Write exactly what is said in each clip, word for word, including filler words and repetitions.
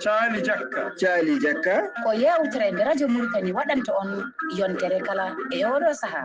Caali Jakka. Caali Jakka. Ko yeewtere nde Radio Mauritanie waɗanta on yontere kala e oɗo saha.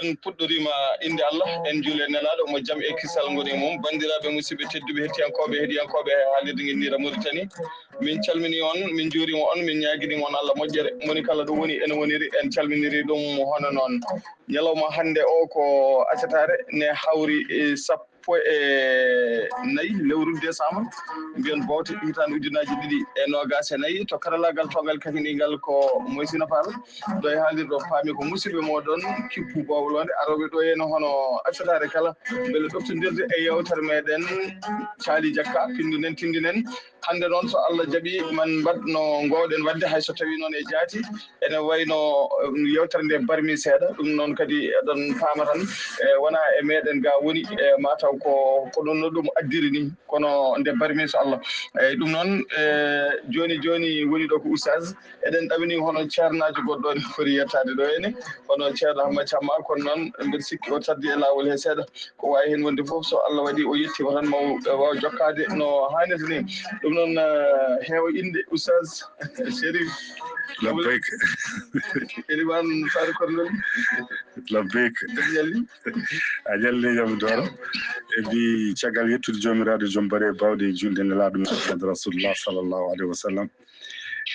En puɗɗoriima innde Allah, en njuuli e Nelaaɗo, mo jam e kisal ngoni e mum. Banndiraaɓe, musidɓe tedduɓe, hettiyankooɓe, heɗiyankooɓe e haalirde Ngenndira Mauritanie, min calminii on, min njuuriima on, min ñaaginiima on Allah moƴƴere. Moni kala ɗo woni, ene woniri, en calminiri ɗum hono noon. Ñalawma hannde o ko acataare, ne hawri e sappo e nayi lewru décembre, mbiyen bowte, hitaande ujunnaaji ɗiɗi e noogaas e nayi. To karallaagal toongal kakindiingal ko Moysina Fall, ɗo e haalirde o paami ko musidɓe mooɗon Kippu Boobo Loonde, arooɓe ɗo heen hono acataare kala, mbele ɗoftondirde e yeewtere meɗen Caali Jakka, pinnduɗen, tinndinen. Hannde noon, so Allah jaɓi, man mbaɗ no ngoowɗen waɗde, hay so tawii noon e jaati, ene wayno, um, yeewtere nde barmi seeɗa. Ɗum noon kadi eɗon paama tan, e, wonaa e meɗen ga woni, e, mataw ko, ko ɗum no ɗum addiri ni, kono nde barmi, so Allah. Eyyi, ɗum noon, e, jooni jooni woni ɗo ko Oustaz. Eɗen ɗamini hono ceernaajo goɗɗo ne foti yettaade ɗo henne, hono ceerno Hamma Camma, kono noon mbeɗa sikki o tardi e laawol he seeɗa. Ko waawi heen wonde fof, so Allah waɗi o yettiima tan, ma o waaw jokkaade no haanirta ni. Ɗum noon, eh, heewa innde Oustaz Chérif. Labbayk. Eliman Saare Korlol. Labbayk. Ñalli. A ñalli, jam dooro. E mbi caggal yettude Joomiraaɗo, joom bare e baawɗe, e juulde Nelaaɗo men Muhammad Rasulullah sallallahu alaihi wa sallam.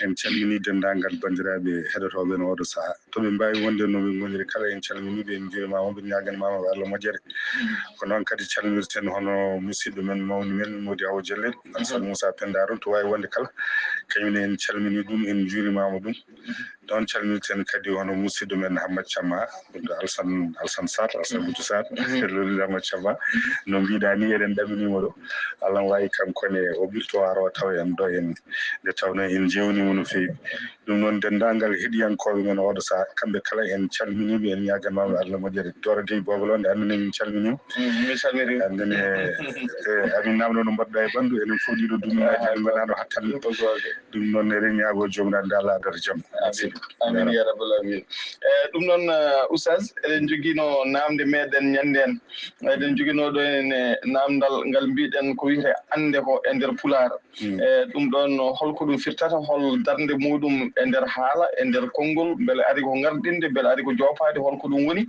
En calminii denndaangal banndiraaɓe heɗotooɓe en ooɗo sahaa. To ɓe mbaawi wonde no ɓe ngoniri kala, en calminii ɓe, en njuuriima mo, en ñaaganii mo Allah moƴƴere. Mm. Ko noon kadi calmirten hono musidɗo men, mawni men, Mody Awa Jelle, Alassane Moussa Penda, to waawi wonde kala. Kañum ne en calminii ɗum, en njuuriima mo ɗum. Ɗoon calminten kadi hono musidɗo men Hammat Camma, ɓurɗo Alsan, Alsan Sarr, Alsan Butu Sarr, mhm, e lolliɗo Hammat Camma. No mbiɗa ni, eɗen ɗaminimo ɗo. Allah waawi kanko ne o ɓirto o ara o tawa en ɗo en, nde tawno en jewniimo no feewi. Ɗum noon, denndaangal heɗiyankooɓe men oɗo saha, kamɓe kala en calminiiɓe, en ñaaganmaama Allah moƴƴere. Dooro Gueye Boobo Loonde, annene min calminiima. Mm, mi salmini. Annene, e, amin namno no mbaɗɗa e ɓanndu, enen fof ɗiɗo dumunaaji min mbaɗano hattande. Ɗum noon, eɗen ñaago Joomiraaɗo nde Allah addata jam. Amin. Amin, ya rabbal alamin. E, ɗum noon, eh, Oustaz, eɗen njoginoo naamnde meɗen ñande en. Eɗen njoginoo ɗo ene naamndal ngal mbiɗen ko wiyetee annde ko e nder Pulaar. Mm. E, ɗum ɗoon, holko ɗum firtata, hol darnde muɗum e nder haala, e nder konngol, mbele ari ko ngarɗinde, mbele ari ko joopaade, holko ɗum woni?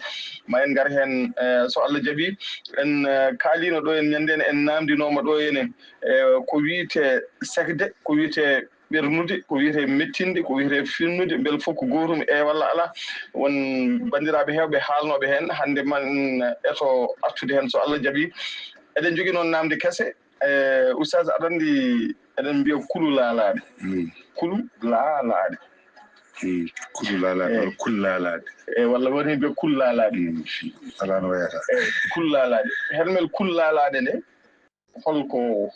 Ma en ngar heen, eh, so Allah jaɓi. En, eh, kaaliino ɗo en ñande en, en naamndinooma ɗo ene, eh, ko wiyetee sekde, ko wiyetee ɓernude, ko wiyetee mettinde, ko wiyetee finnude, mbele fof ko gootum, e walla alaa? Won banndiraaɓe heewɓe haalnooɓe heen, hannde man eto artude heen, so Allah jaɓi. Eɗen njogii noon naamnde kese, e, Oustaz, aɗa anndi eɗen mbiya kulu laalaaɗe. Mm. Kulu laalaaɗe. Mm. Kulu laalaaɗe, eh, walla kul laalaaɗe. E, walla woni mbiya kul laalaaɗe. Mm. Alaa no wayata. E, kul laalaaɗe. Hermel kul laalaaɗe nde, holko,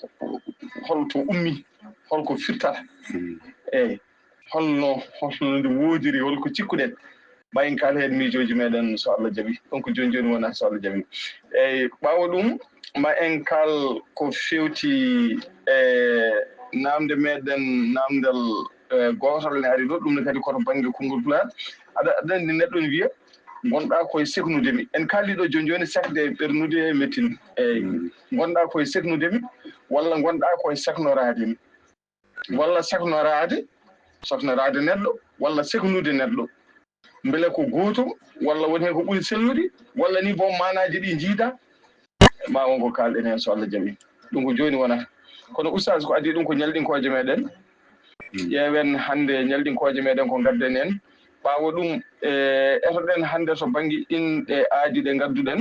holto ummi, holko firtata? Mm. Eyyi, holno, holno ndi woodiri, holko cikkuɗen? Ma en kaal heen miijooji meɗen, so Allah jaɓi. Donc, jooni jooni wona, so Allah jaɓi. Eyyi, ɓaawo ɗum, ma en kaal ko feewti e naamnde meɗen, naamndal, eh, gootal ne ari ɗo, ɗum ne kadi ko to bannge konngol Pulaar. Aɗa, aɗa anndi neɗɗo ne wiya, ngonɗaa koye seknude mi. En kaalii ɗo jooni jooni sekde ɓernude e mettinde. Eyyi. Mm. Ngonɗaa koye seknude mi, walla ngonɗaa koye seknoraade mi. Walla seknoraade, seknoraade neɗɗo, walla seknude neɗɗo. Mbele ko gootum, walla woni heen ko ɓuri sellude, walla ni boom maanaaji ɗi njiida? Ma won ko kaalɗen heen, so Allah jaɓi. Ɗum ko jooni wonata. Kono Oustaz, ko adii ɗum ko ñalɗinkooje meɗen. Ƴeewen hannde ñalɗinkooje meɗen ko ngadden en. Ɓaawo ɗum, e, etoɗen hannde to bannge inɗe aadi ɗe ngadduɗen,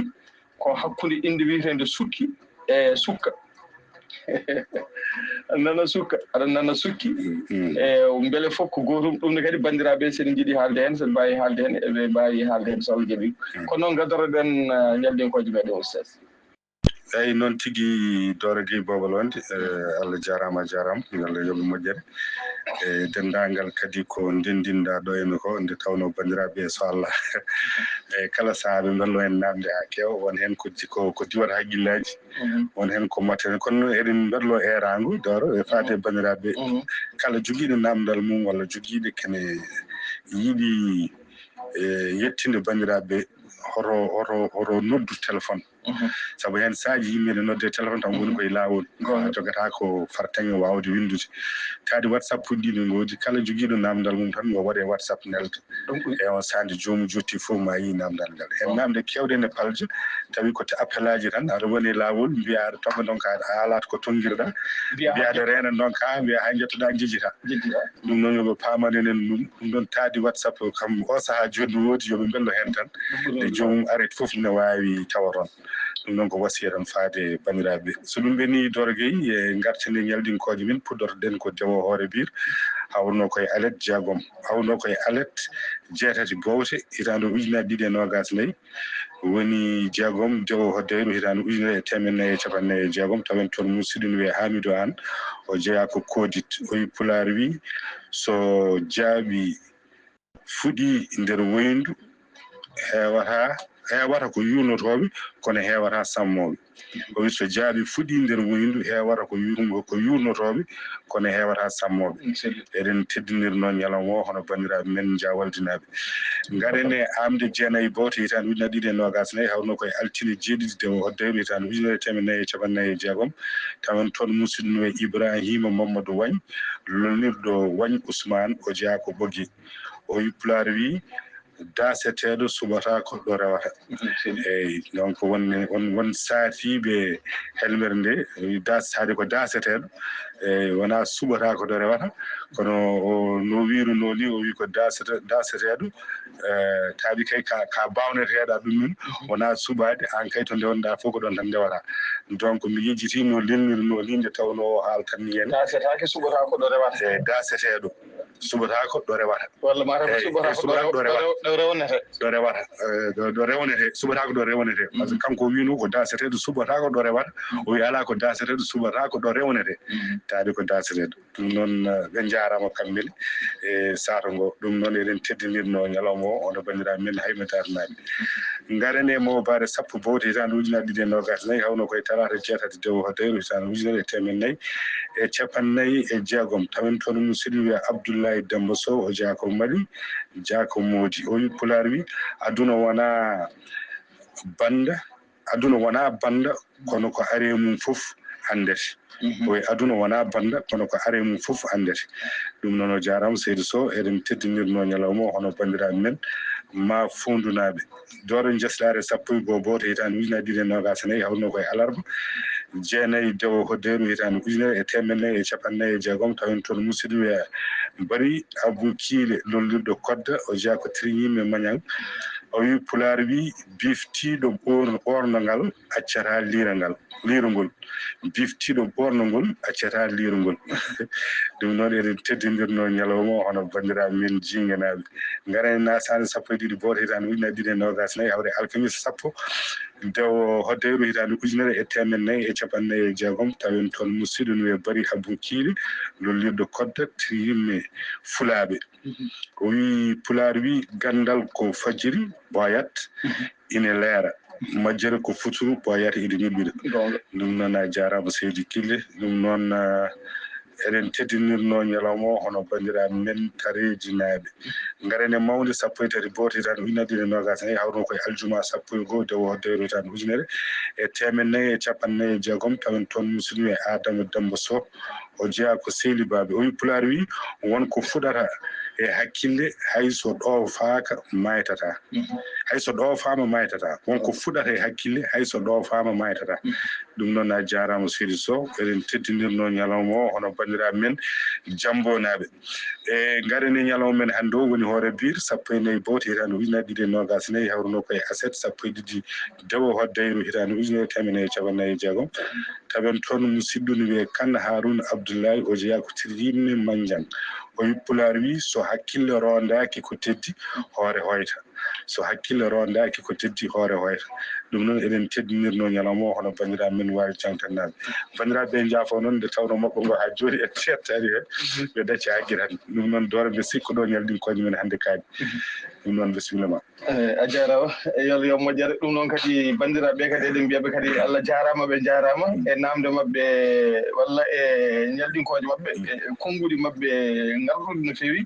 ko hakkunde innde wiyeteende Sukki e Sukka. Nana Sukka, aɗa nana Sukki. E, mbele fof ko gootum. Ɗum ne kadi, banndiraaɓe, so eɗen njiɗi haalde heen, so eɗen mbaawi haalde heen, eɓe mbaawi haalde heen, so Allah jaɓi. Kono noon, ngaddotoɗen, eh, ñalɗinkooje meɗen, Oustaz. Eyi, noon tigi, Dooro Gueye Boobo Loonde, eh, Allah jaaraama, a jaaraama, yo Allah yoɓ moƴƴere. E denndaangal kadi ko ndenndinɗaa ɗo e mi ko, nde tawnoo banndiraaɓe, so Allah, e kala sahaa ɓe mbello en naamnde haa keewa, won heen ko di-, ko, ko diwata hakkillaaji, won heen ko moƴƴata. Kono noon eɗen mbello eeraango, Dooro, e faade e banndiraaɓe kala jogiiɗo naamndal mum walla jogiiɗo kene yiɗi, e, yettinde banndiraaɓe, hoto, hoto, hoto noddu téléphone. Sabu heen saaji yimɓe ne nodde téléphone tan woni koye laawol. A jogataa ko fartaŋŋe waawde winndude. Taadi WhatsApp puɗɗi ne ngoodi. Kala jogiiɗo naamndal mum tan yo waɗe WhatsApp nelda. E on saande joomum jotti fof ma yii naamndal ngal. Heen naamnde keewɗe ne palja, tawi ko te appelaaji tan, aɗa woni e laawol, mbiya aɗa toŋa ndonka, a alaata ko toŋngirɗaa. Mbiya aɗa reena ndonka, mbiya haa njettoɗaa njejjitaa. Ɗum noon yo ɓe paamane en ɗum. Ɗum ɗoon taadi WhatsApp o kam, o sahaa jooni no woodi, yo ɓe mbello heen tan. Nde joomum aret fof ne waawi tawa toon. Ɗum noon ko wasiya tan faade banndiraaɓe. So ɗum ɓenni, Dooro Gueye, e ngarten e ñalɗinkooje men, puɗɗotoɗen ko dewo hoore biir, hawruno koye alet jeegom, hawruno koye alet jeetati bowte, hitaande ujunaaji ɗiɗi e noogaas nayi, woni jeegom dewo hoddeyru, hitaande ujunere e teemeɗɗe nayi e capanɗe nayi e jeegom, tawen toon musidɗo ne wiyee Hamidou Anne, o jeyaa ko Koodit. O wi Pulaar wi, so jaaɓi fuɗii nder woyndu, heewata, heewata ko yuurnotooɓe, kono heewata sammooɓe. O wi so jaaɓi fuɗii nder woyndu, heewata ko yuurmo-, ko yuurnotooɓe, kono heewata sammooɓe. Eɗen teddinir noon ñalawma o hono banndiraaɓe men Jaawaldinaaɓe. Ngaren e aamde jeenayi bowte hitaande ujunere ɗiɗi e noogaas nayi, hawruno koye altine jeeɗiɗi dewo hoddeyru hitaande ujunere e teemeɗɗe nayi e capanɗe nayi e jeegom, tawen toon musidɗo no wiyee Ibrahima Mamadou Wagne, lolnirɗo Wagne Ousmane, o jeyaa ko Ɓoggee. O wi Pulaar wi, daaseteeɗo suɓataa ko ɗo rewata. Eyi, donc won, won, won saatiiɓe helmere nde, wi das-, haade ko daaseteeɗo, eyi, wonaa suɓataa ko ɗo rewata, kono o, no wiirunoo ni, o wi ko daasete-, daaseteeɗo, eh, taadi kay ka, ka baawneteeɗaa ɗum min, wonaa suɓaade, aan kay to ndewnoɗaa fof ko ɗoon tan ndewata. Donc mi yejjitii no lelnirunoo ni nde tawnoo o haaltan ni en. Daasetaake, suɓataa ko ɗo rewata. Eyi, daaseteeɗo. Suɓataa ko ɗo rewata. Walla maa taw ko suɓataa ko ɗo rew-, ɗo rew-, ɗo rewnete. Ɗo rewata. Eh, ɗo, ɗo rewnete. Suɓataa ko ɗo rewnete. Par ce que kanko o wiino ko daaseteeɗo suɓataa ko ɗo rewata. O wi alaa ko daaseteeɗo suɓataa ko ɗo rewnete. Taadi ko daaseteeɗo. Ɗum noon, eh, ɓe njaaraama kamɓe ne. E sato ngo. Ɗum noon eɗen teddinirno ñalawma o, hono banndiraaɓe men Haymata Arnaaɓe. Ngaren e mawbaare sappo bowte hitaande ujunaaji ɗiɗi e noogaas nayi, hawno koye talaata jeetati dewo hoddayru hitaande ujunere e teemeɗɗe nayi e capanɗe nayi e jeegom. Tawen toon musidɗo wiyee Abdoulaye Demba Sow, o jeyaa ko Mali, jeyaa ko Moodi. O wi Pulaar wi, aduna wonaa bannda, aduna wonaa bannda, kono ko ari e mum fof anndete. O wi aduna wonaa bannda, kono ko ari e mum fof anndete. Ɗum noon o jaaraama seydi Sow, eɗen teddinirno ñalawma o hono banndiraaɓe men Maa Fuundunaaɓe. Dooro njeslaare sappo e goo bowte hitaande ujunaaji ɗiɗi e noogaas e nayi, hawno koye alarba, jeenayi dewo hoddayru hitaande ujunere e teemeɗɗe nayi e capanɗe nayi e jeegom, tawen toon musidɗo wiyee Bari Abou Kiile, lollirɗo Kodda, o jeyaa ko Tiriñimme Mañang. O wi Pulaar wi, biftiiɗo ɓoor-, ɓoornongal accataa liirangal, liirungol. Biftiiɗo ɓoornongol accataa liirungol. Ɗum noon eɗen teddindirno ñalawma o hono banndiraaɓe men jiingenaaɓe. Ngaren e naataande sappo e ɗiɗi bowte hitaande ujunaaji ɗiɗi e noogaas e nayi, hawre alkamisa sappo dewo hoddayru hitaande ujunere e teemeɗɗe nayi e capanɗe nayi e jeegom, tawen toon musidɗo no wiyee Bari Abou Kiili, lollirɗo Kodda, Tiriñimme Fulaaɓe. O wi Pulaar wi, ganndal ko fajiri, boyat, ine leera. Majjere ko futuru, boyat, ine ñiɓɓira. Goonga. Ɗum noon a jaaraama seydi Kille. Ɗum noon, ah, eɗen teddinirno ñalawma o hono banndiraaɓe men Tareejinaaɓe. Ngaren e mawnde sappo e tati bowte hitaande ujunaaji ɗiɗi e noogaas e nayi, hawno koye aljuma sappo e goo dewo hoddayru hitaande ujunere e teemeɗɗe nayi e capanɗe nayi e jeegom, tawen toon musidɗo wiyee Adama Demba Sow. O jeyaa ko Seelibaaɓe. O wi Pulaar wi, won ko fuɗata e hakkille, hay so ɗoofaaka maaytataa. Hay so ɗoofaama maytataa. Won ko fuɗata e hakkille, hay so ɗoofaama maytataa. Ɗum noon, a jaaraama, seydi Sow. Eɗen teddindirnoo ñalawma o hono banndiraaɓe men Jammbonaaɓe. E ngaɗen e ñalawma men hannde o, woni hoore biir sappo e nayi bowte hitaande ujunere ɗiɗi e noogaas e nayi, hawrunoo ko e aset sappo e ɗiɗi dewo hoddayru hitaande ujunere teemedere nayi e cappanɗe nayi e jeegom. Tawen toon musidɗo no wiyee Kan Haaruna Abdullaay, o jeyaa ko Tirjinne Manjang. O wi, Pulaar wi, so hakkille rondaaki ko teddi, hoore hoyta. So hakkille rondaaki ko teddi, hoore hoyta. Ɗum noon, eɗen teddinirnoo ñalawma o hono banndiraaɓe men Waali Caŋtannaaɓe. Banndiraaɓe ɓe njaafo noon, nde tawnoo maɓɓe ngo haa jooni en tettaani heen. Ɓe ɗacca haa gila hannde. Ɗum noon, Dooro, mbe sikku ɗo ñalɗinkooje men hannde kaaɗi. Ɗum noon, bisimilla ma. Eh, a jaaraama. E yo Allah yoɓ moƴƴere. Ɗum noon kadi, banndiraaɓe ɓe kadi, eɗen mbiya ɓe kadi, Allah jaaraama, ɓe njaaraama e naamnde maɓɓe walla e ñalɗinkooje maɓɓe, e konnguɗi maɓɓe ngarɗuɗi no feewi.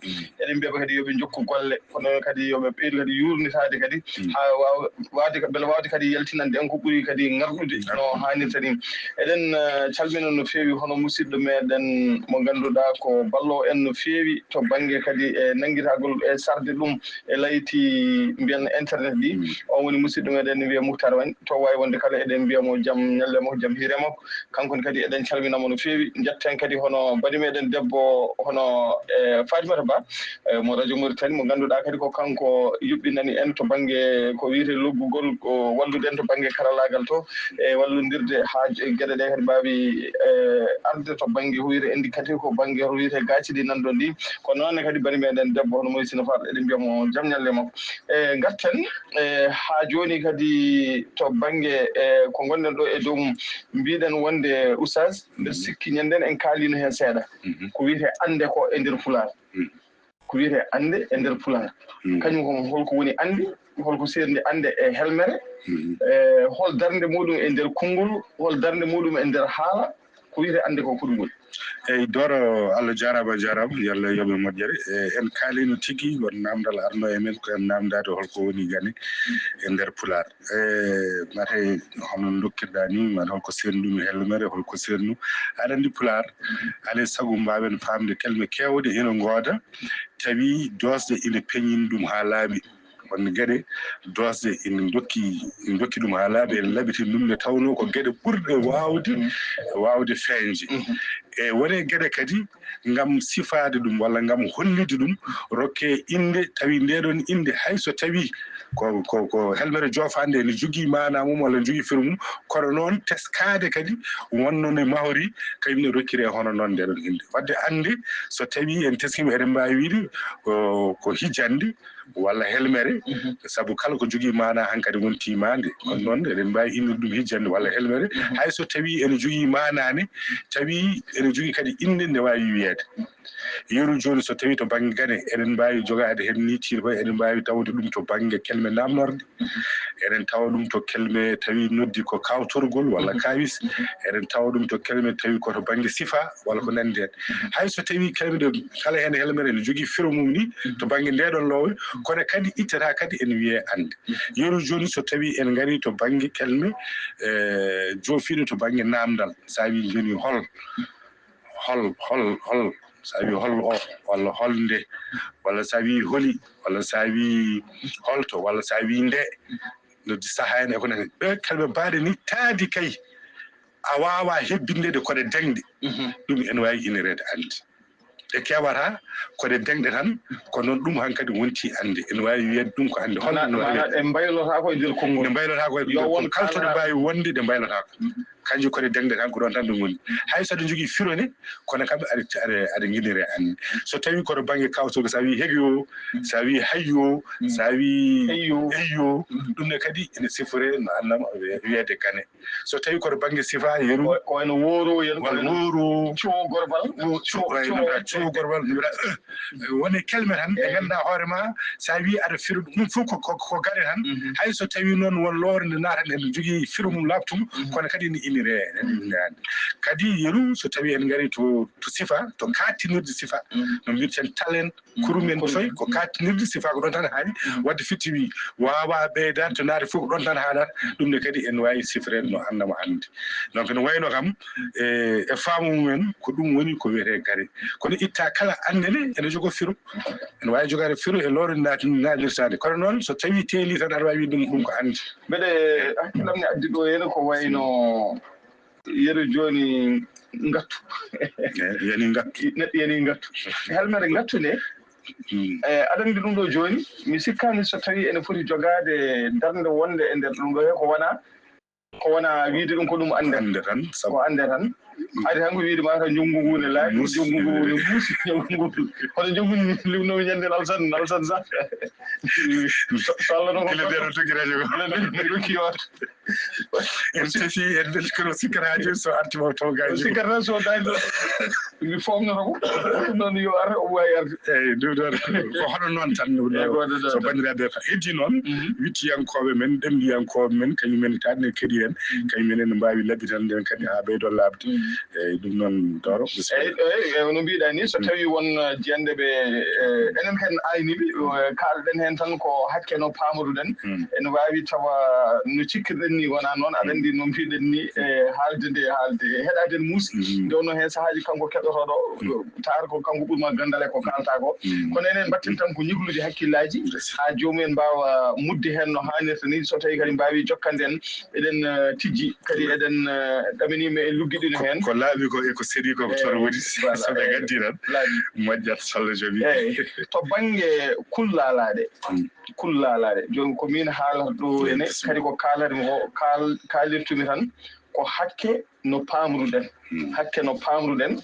Eɗen mbiya ɓe kadi yo ɓe njokku golle, kono kadi yo ɓe ɓeydu kadi yuurnitaade kadi, haa waaw-, waawde ka-, mbele waawde kadi yaltinande en ko ɓuri kadi ngarɗude no haanirta ni. Eɗen, eh, calmina no feewi hono musidɗo meɗen mo ngannduɗaa ko ballo en no feewi to bannge kadi e nanngitagol e sarde ɗum e layti mbiyen internet ɗi. O woni musidɗo meɗen wiyee Mouhtar Wagne, to waawi wonde kala eɗen mbiya mo jam ñalle makko, jam hiire makko. Kanko ne kadi eɗen calmina mo no feewi. Njetten kadi hono bani meɗen debbo hono, eh, Fatimata Ba, eh, mo radio Mauritanie, mo ngannduɗaa kadi ko kanko yuɓɓinani en to bannge ko wiyetee loggugol, ko wallude en to bannge karallaagal to, e wallondirde haa j-, geɗe ɗe kadi mbaawi, eh, arde to bannge ko wiyetee indicatif, ko bannge ko wiyetee gaaci ɗi nanɗon ɗi. Kono noon ne kadi bani meɗen debbo hono Moysina Fall, eɗen mbiya mo jam ñalle makko. E ngarten, e haa jooni kadi to bannge, e ko ngonɗen ɗo e dow mum, mbiɗen wonde Oustaz, mbeɗa sikki ñanden en kaaliino heen seeɗa. Ko wiyetee annde ko e nder Pulaar. Ko wiyetee annde e nder Pulaar. Kañum ko holko woni annde, holko seerndi annde e helmere, e hol darnde muɗum e nder konngol, hol darnde muɗum e nder haala, ko wiyetee annde ko ko ɗum woni? Eyi, Dooro, Allah jaaraama, a jaaraama, yo Allah yoɓ e moƴƴere. E, en kaaliino tigi, won naamndal arno e men, ko en naamndaade holko woni gane e nder Pulaar. E, mate hono ndokkirɗaa ni, mate holko seerndi ɗum e helmere, holko seerndi ɗum. Aɗa anndi Pulaar, alaa e sago mbaawen faamde kelme keewɗe ina ngooda, tawi doosɗe ina peñini ɗum haa laaɓi. Won geɗe doosɗe ina ndokki, ina ndokki ɗum haa laaɓi, ina laɓɓitina ɗum, nde tawnoo ko geɗe ɓurɗe waawde, waawde feeñde. E won e geɗe kadi, ngam sifaade ɗum walla ngam hollude ɗum, rokkee innde, tawi ndee ɗoon innde, hay so tawii ko, ko, ko helmere joofaande, ene jogii maanaa mum walla ene jogii firo mum, kono noon teskaade kadi wonno ne mahori, kañum ne rokkiree hono noon ndee ɗoon innde. Waɗde annde, so tawii en teskiima, eɗen mbaawi wiyde ko, ko hijjande walla helmere, sabu kala ko jogii maanaa hankadi wontii maande. Kono noon, eɗen mbaawi innirde ɗum hijjande walla helmere, hay so tawii ene jogii maanaa ne, tawi ene jogii kadi innde nde waawi wiyeede. Yeru jooni, so tawii to bannge gane, eɗen mbaawi jogaade heen ni tiiɗo, eɗen mbaawi tawde ɗum to bannge kelme naamnorɗe, eɗen tawa ɗum to kelme tawi noddi ko kawtorgol walla kaawis, eɗen tawa ɗum to kelme tawi ko to bannge sifa walla ko nanndi heen. Hay so tawii kelme ɗe kala heen helmere ene jogii firo mum ni to bannge ndee ɗoon lowre, kono kadi ittata kadi ene wiyee annde. Yeru jooni, so tawii en ngarii to bannge kelme, e, joofiiɗe to bannge naamndal, so a wii jooni hol, hol, hol, hol, so a wii hol o, walla hol nde, walla so a wii holi, walla so a wii holto, walla so a wii nde, noddi sahaa en e ko nanndi. Ɗee kelme baɗe ni taadi kay, a waawaa hebbinde ɗe ko ɗe dañɗe. Ɗum ene waawi inireede annde. Ɗe kewataa, ko ɗe dañɗe tan, ko noon ɗum hankadi wonti annde. Ene waawi wiyeede ɗum ko annde. Holno ene waawi ɗe mbaylotaako e nder konngol. Ɗe mbaylotaako e nder konngol. Kala to ɗe mbaawi wonde, ɗe mbaylotaako. Kanji ko ɗe dañɗe tan, ko ɗoon tan ɗum woni. Hay so aɗa jogii firo ne, kono kam aɗa, aɗa, aɗa ñinniree annde. So tawii ko to bannge kawtoogo, so a wii hegyo, so a wii hayyo, so a wii eyyo, ɗum ne kadi ene siforee no annama wiyeede gane. So tawii ko to bannge sifa, yeru. Ko, ko wayno wooro, yen ko wayno wooro. Cowo gorbal. Wo-, cowo, cowo, cowo, cowo gorbal, no mbiɗa, eh, woni kelme tan, ɗe ngannduɗaa hoore ma, so a wii aɗa firo ɗum, ɗum fof ko, ko, ko gane tan. Hay so tawii noon won lowre nde naata, nde jogii firo mum laaɓtungo, kono kadi ene, ene Kadi yeru, so tawi en ngari to, to sifa, to kaatinirde sifa, no mbirten talent, kurum en foy ko kaatinirde sifa, ko ɗon tan haali. Wadde firti wi waawa ɓeydaade to naati fof, ko ɗon tan haalata. Ɗum ne kadi en waawi sifreede no annda mo anndi. Donc no wayno kam, e, e faamu mumen, ko ɗum woni ko wiyetee gari. Kono itta kala annde nde ene jogoo firo. Ene waawi jogaade firo e lowre naati-, naatirtaade. Kono noon so tawi teeli tan aɗa waawi wiide ɗum, ɗum ko anndi. Mbeɗe hakkillam ne addi ɗo heen ko wayno yeru jooni ngattu. Eh, yani ngattu. Neɗɗo yani ngattu. Helmere ngattu nde, eh, aɗa anndi ɗum ɗo jooni, mi sikkaani so tawi ene foti jogaade darnde wonde e nder ɗum ɗo he ko wona, ko wona wiide ɗum ko ɗum annde. Annde tan, sabu ko annde tan. Ari tan ko wiide ma tan njunngu ngu ne laaɓi, njunngu ngu ne muusi, njunngu ngu. Hono njunngu ni liwnoomi ñande Alsan, Alsan Sah. So, so Allah no gila nde ɗo tuggi radio ko. Gila nde ɗo tuggi wato. En tefi, en belti kono sikkata haaju so arti mo to gaji. Sikkata so dañi ɗo. Mi foomnoto ko. Noon yo ar, o wawi arde. Eyyi, ɗum ɗon. Ko hono noon tan, ɗum ɗo. Eyyi, ko ɗum ɗon so tan. Banndiraaɓe fa-, heddi noon, wittiyankooɓe men, ɗemɗiyankooɓe men, kañum en tan ne keɗi en, kañum en ene mbaawi laɓɓitande en kadi haa ɓeydo laaɓde. Eyyi, ɗum noon, Doro, bisimilla. Eyyi, eyyi, eyyi, no mbiɗa ni, so tawi won, eh, jiyanɗe ɓe, eh, enen ken ayniɓe, eh, kaalɗen heen tan ko hakke no paamruɗen. Ene waawi tawa no cikkirɗen ni wonaa noon, aɗa anndi no mbiɗen ni, eh, haalde nde, haalde, heɗaade en muusi. Nde wonno heen sahaaji kanko keɗotooɗo, taar ko kanko ɓurma ganndal e ko kaalta ko. Kono enen mbatten tan ko ñiglude hakkillaaji haa joomum en mbaawa mudde heen no haanirta ni, so tawi kadi mbaawi jokkande en, eɗen, eh, tijji kadi eɗen, eh, ɗaminii ma en luggiɗino heen. Ko laaɓi ko e ko seeɗi ko, ko toon woni. Voilà, so ɓe ngaddi tan, laaɓi. Moƴƴat so Allah jaɓi. Eyyi, to bannge kullaalaaɗe, kullaalaaɗe. Jooni ko miin haalata ɗo ene, kadi ko kaalatmi ko, kaal-, kaalirtumi tan ko hakke no paamruɗen. Hakke no paamruɗen.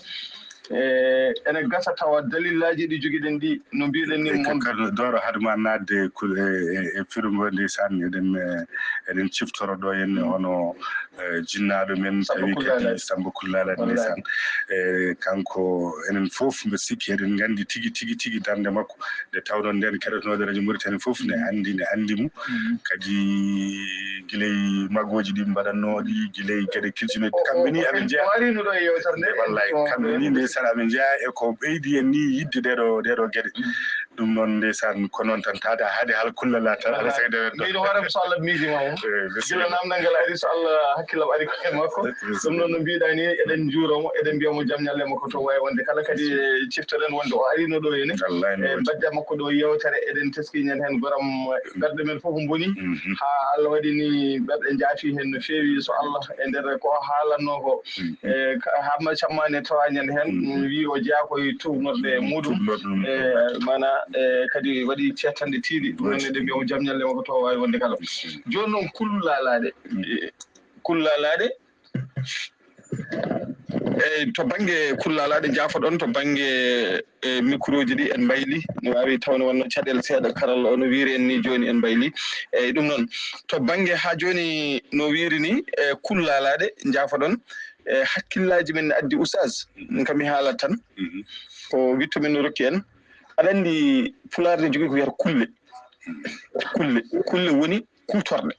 E, ene gasa tawa dalillaaji ɗi jogiɗen ɗi, no mbiɗen ni, mon Doro, hade ma naatde kul-, e, e, e firo ngo, ndeysaan, eɗen, e, eɗen ciftoro ɗo henne hono, e, jinnaaɗo men, tawi kadi Samba Kullaala, ndeysaan. E, kanko, enen fof mbeɗa sikki eɗen nganndi tigi, tigi, tigi darnde makko. Nde tawnoo ndeen keɗotonooɗo Radio Mauritanie fof ne anndi, ne anndi mo. Kadi gila e magooji ɗi mbaɗatnooɗi, gila e geɗe culturel, kamɓe ni aɓe njeyaa. O arino ɗo e yeewtere nde. Wallay, kamɓe ni ndeysaan aɓe njeyaa e ko ɓeydi en ni yiɗde ɗeɗo, ɗeɗo geɗe. Ɗum noon ndeysaan ko noon tan taade haade haala kullal tan. Wallay. Aɗa saka ndewen ɗo. Mbiɗo hoore am so Allah miiji ma mo. Eh, bisimilla. Gila namdal ngal ari so Allah hakkillam ari ko e makko. Bisimilla. Ɗum noon no mbiɗa ni eɗen njuuro mo, eɗen mbiya mo jam ñalle makko to wawi wonde kala kadi ciftoɗen wonde o arino ɗo henne. Wallay, e mbadda makko ɗo yewtere eɗen teskiñen heen goram ɓerɗe men fof mboni. Haa Allah waɗi ni ɓerɗe njaati heen no feewi so Allah e nder ko haalanno ko. E ka-, hamma cammane tawañen heen wi o jeyaa koye tuugnorɗe muɗum. E mana e kadi waɗi cettande tiiɗi. Ɗum noon eɗen mbiya mo jam ñalle makko to wawi wonde kala. Jooni noon kullalaaɗe. E, kullalaaɗe. Eyyi, to bannge kullaalaaɗe, njaafoɗon, to bannge, e, micro ji ɗi en mbayli, no waawi tawde wonno caɗeele seeɗa, karalla o no wiiri en ni jooni en mbayli. Eyyi, ɗum noon, to bannge haa jooni no wiiri ni, e, kullaalaaɗe, njaafoɗon, e, hakkillaaji men ne addi oustaz, ɗum kam mi haalat tan, ko witto men no rokki en. Aɗa anndi pulaar ne jogii ko wiyata kulle. Kulle, kulle woni kuutorɗe.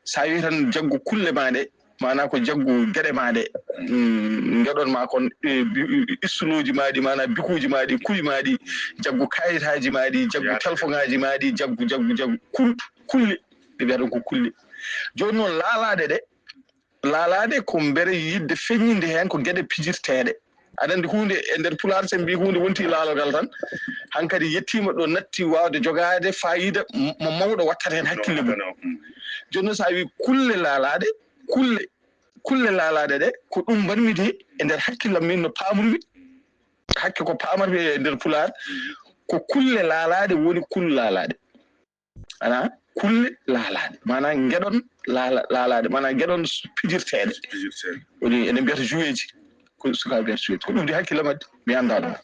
So a wii tan jaggu kulle maa ɗe, maanaa ko jaggu geɗe maa ɗe, mm, ngeɗon maa kon, e, bi-, istuloji maa ɗi, maanaa bikuji maa ɗi, kuɗi maa ɗi, jaggu kayitaaji maa ɗi, jaggu telefoŋaaji maa ɗi, jaggu, jaggu, jaggu, kul-, kulle, ɓe mbiyata ɗum ko kulle. Jooni noon, laalaaɗe ɗe, laalaaɗe ko mbere yiɗde feññinde heen ko geɗe pijirteeɗe. Aɗa anndi huunde e nder pulaar, so en mbii huunde wonti laalogal tan, hankadi yettiima ɗo natti waawde jogaade faayiida m-, mo mawɗo wattata heen hakkille mum. Jooni noon, so a wii kulle laalaaɗe, kulle, kulle laalaaɗe ɗe, ko ɗum mbaɗmi de e nder hakkillam min no paamrumi, hakke ko paamarmi e nder pulaar, ko kulle laalaaɗe woni kulle laalaaɗe. Ana kulle laalaaɗe, maanaa ngeɗon laala-, laalaaɗe, maanaa ngeɗon s-, pijirteeɗe. Pijirteeɗe. Woni eɗen mbiyata joueji, ko sukaaɓe mbiyata joueji. Ko ɗum de hakkille majje. Mi anndaa ɗum.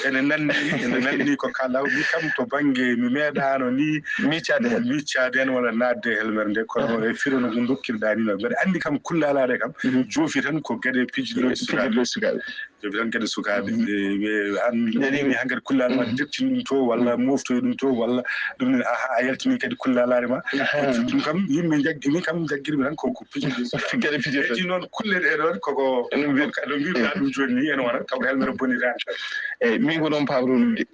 Ene nanni, ene nanni ko kala. Mi kam to bannge mi meeɗaano ni miccaade heen. Miccaade heen walla naatde e helmere nde, kono e firo no ndokkirɗaa ni no. Mbeɗa anndi kam kullalaare kam, mhm, joofi tan ko geɗe pijirɗe sukaaɓe. Joofi tan geɗe sukaaɓe. Mhm. An nani hankadi kullal ma, mhm, dirtin ɗum to walla moftoy ɗum to walla ɗum ne, aha, a yaltini kadi kullalaare ma. Ɗum kam yimɓe jaggi, min kam jaggirmi tan ko ko pijirɗe sukaaɓe. Geɗe pijirɗe. Heddi noon kulle ɗe ɗoon koko no mbiɗa ɗum jooni ni, ene wona taw ko helmere bonitaani tan. Eyi, min ko noon paamrumi de.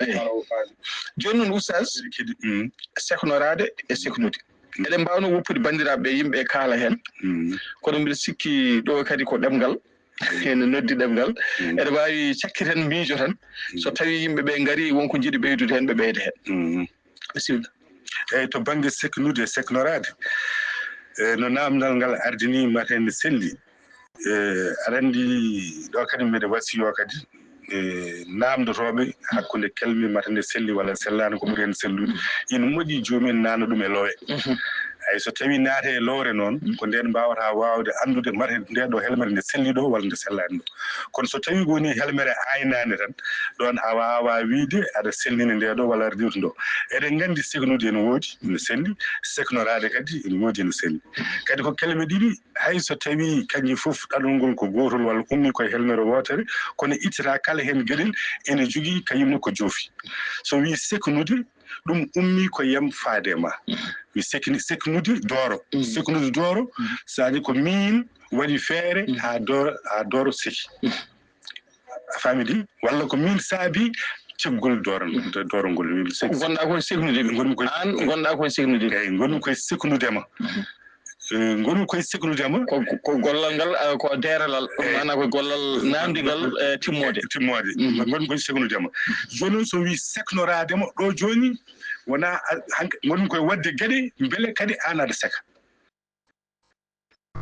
Eyi. Jooni noon, Oustaz, seknoraade e seknude. Eɗen mbaawno woppude banndiraaɓe ɓe, yimɓe e kaala heen. Kono mbiɗa sikki ɗo kadi ko ɗemngal. Ene noddi ɗemngal. Eɗen mbaawi cakkiten, miijoten. So tawii yimɓe ɓe ngarii, won ko njiɗi ɓeydude heen, ɓe ɓeyda heen. Bisimilla. Eyi, to bannge seknude e seknoraade, e no naamndal ngal ardini, mate ne selli. E, aɗa anndi ɗo kadi mbeɗa wasiyo kadi, e, naamndotooɓe hakkunde kelme, mate nde selli walla sellaani, ko ɓuri heen sellude. Ina moƴƴi joomum en naatna ɗum e loowe. Eyi, so tawii naate e lowre noon, ko ndeen mbaawata waawde anndude mate nde ɗo helmere nde selli ɗo walla nde sellaani ɗo. Kono so tawii ko woni helmere aynaande tan, ɗoon a waawaa wiyde aɗa selnini nde ɗo walla aɗa riiwta ɗo. Eɗen nganndi seknude ene woodi, ene selli, seknoraade kadi ene woodi, ene selli. Kadi ko kelme ɗiɗi, hay so tawii kañƴe fof ɗaɗol ngol ko gootol walla ummii koye helmere wootere, kono ittata kala heen geɗel ene jogii kañum ne ko joofi. So wii seknude, ɗum ummii ko yam faade ma. Mi sekni, seknude dooro. Seknude dooro, c'est-à-dire ko miin waɗi feere haa dooro, haa dooro seki. A faami de? Walla ko miin saabi cekkugol dooro, dooro ngol. Miin sek- Ngonɗaa koye seknude mi. Ngonmi koye, aan ngonɗaa koye seknude mi. Eyi, ngonmi koye seknude ma. Eh, ngonmi koye seknude ma. Ko, ko gollal ngal, eh, ko deeralal. Eyi. Maanaam ko gollal naamndigal, eh, timmoode. Eh, timmoode. Ngonmi koye seknude ma. Jooni noon so wii seknoraade ma ɗo jooni, wonaa a-, hank-, ngonmi koye waɗde geɗe, mbele kadi aan aɗa seka.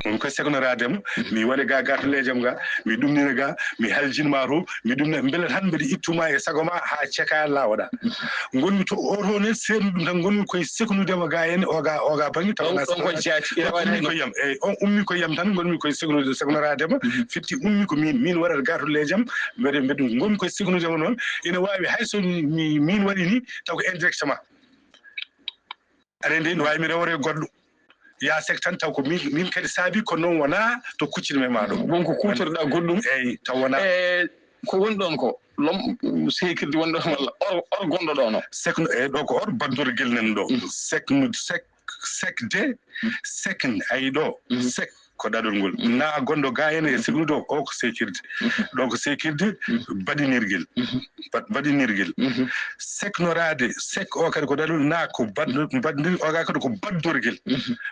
Ngonmi koye seknoraade ma, mi waɗa ga gartaleeji am ga, mi ɗumnina ga, mi haljin ma to, mi ɗumna, mbele tan mbeɗa ittu ma e sago ma haa ceka laawoɗaa. Ngonmi to oto ne seerni ɗum tan, ngonmi koye seknude ma ga heen, o ga, o ga baŋnge taw ɗon, na ɗon ko jaati, ina waɗi ummi ko yam, eyi, on ummi ko yam tan, ngonmi koye seknude, seknoraade ma, fitti ummi ko miin, miin waɗata gartaleeji am, mbeɗa, mbeɗa, ngonmi koye seknude ma noon, ina waawi hay so mi, mi, miin waɗi ni, taw ko indirectement. Aɗa anndi, no waawi mi rewre goɗɗo. Yaa sek tan taw ko min, min kadi saabi, kono noon wonaa to kuccirmi ma ɗo. Won ko kuutorɗaa goɗɗum. Eyi, taw wonaa. E ko woni ɗoon ko, lom, seekirde woni ɗoon walla or, or gonɗo ɗoon o? Sekno, eyi, ɗo ko or baddorgel nan ɗo. Sekno, sek, sekde, sekn, ayi ɗo, sek. Ko ɗaɗol ngol. Na gonɗo ga ene e seknude o, o ko seekirde. Ɗo ko seekirde baɗinirgel. Baɗ-, baɗinirgel. Seknoraade, sek o kadi ko ɗaɗol, na ko baɗ-, baɗnir-, o ga kadi ko baddorgel.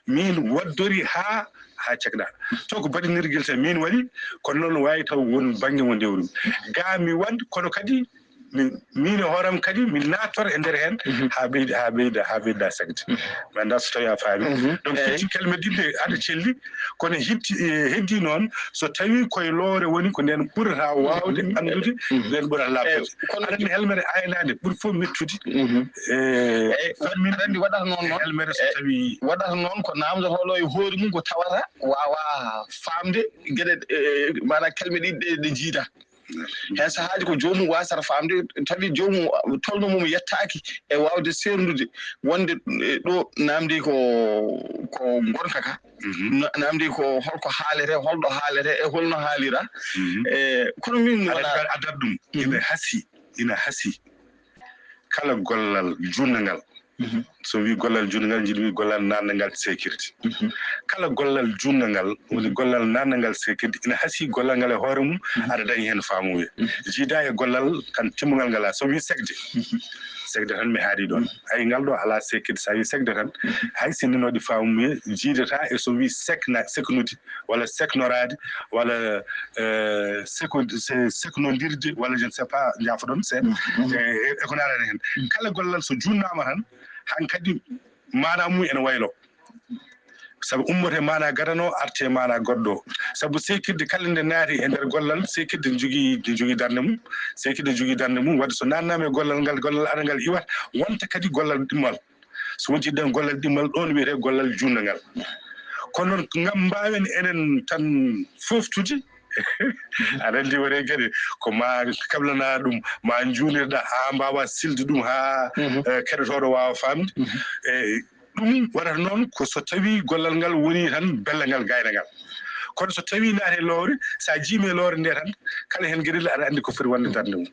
Min waddori haa, haa cekɗa. To ko baɗinirgel tan min waɗi, kono noon waawi taw won baŋnge mo ndewrumi. Ga mi waɗ, kono kadi min, min e hooram kadi, min naattor e nder heen, haa ɓeyda, haa ɓeyda, haa ɓeyda sekde. Mi anndaa so tawii a faami. Donc, eyi, fitti kelme ɗiɗi aɗa celli, kono heddi, e, heddi noon, so tawii koye lowre woni, ko ndeen ɓurata waawde anndude, ndeen ɓurata laaɓtude. Eyi, kono aɗa anndi helmere aynaande ɓuri fof mettude. E, eyi, fammin aɗa anndi waɗata noon, noon, helmere so, eyi, tawii waɗata noon ko naamndotooɗo e hoore mum ko tawata waawaa faamde geɗe, e, maanaam kelme ɗiɗi ɗe, ɗe njiida. Heen sahaaji ko joomum waasata faamde, tawi joomum tolno mum yettaaki e waawde seerndude wonde, e, ɗo naamndi ko, ko ngonka ka. Na-, naamndi ko holko haalete, holɗo haalete e holno haalira. E, kono min adat, wona adat ɗum, ina hasi, ina hasi. Kala gollal juutnangal, so wii gollal juutnangal, njiɗi wii gollal naatnangal seekirde. Kala gollal juutnangal, woni gollal naatnangal seekirde, ina hasii gollal ngal e hoore mum, aɗa dañi heen faamuya. Jiida e gollal tan timmungal ngal, so wii sekde. Sekde tan mi haari ɗoon. Ay, ngal ɗo alaa seekirde, so a wii sekde tan, hay sinno waɗi faamuya, jiidata e so wii sekna, seknude. Walla seknoraade, walla, eh, seko-, se-, seknondirde, walla je ne sais pas, njaafoɗon seeɗa. E, e ko naatata heen. Kala gollal so juutnaama tan, hankadi maanaa mum ene waylo. Sabu ummoto e maanaa gadano, arte e maanaa goɗɗo. Sabu seekirde kala nde naati e nder gollal, seekirde ne jogii, ne jogii darnde mum. Seekirde ne jogii darnde mum. Wadde so naatnaama e gollal ngal, gollal arangal iwat, wonta kadi gollal ɗimmal. So wonti ɗen gollal ɗimmal, ɗon wiyetee gollal juutnangal. Kono noon, ngam mbaawen enen tan fooftude, Aɗa anndi wonay kadi ko ma kablana ɗum, ma njuunirɗa haa mbaawa silde ɗum haa, mhm, eh, keɗotooɗo waawa faamde. Mhm. Eh, ɗum waɗata noon ko so tawii gollal ngal woni tan bellal ngal, gayna ngal. Kono so tawii naati e lowre, so a jiimi e lowre nde tan, kala heen geɗel aɗa anndi ko foti wonde darnde mum.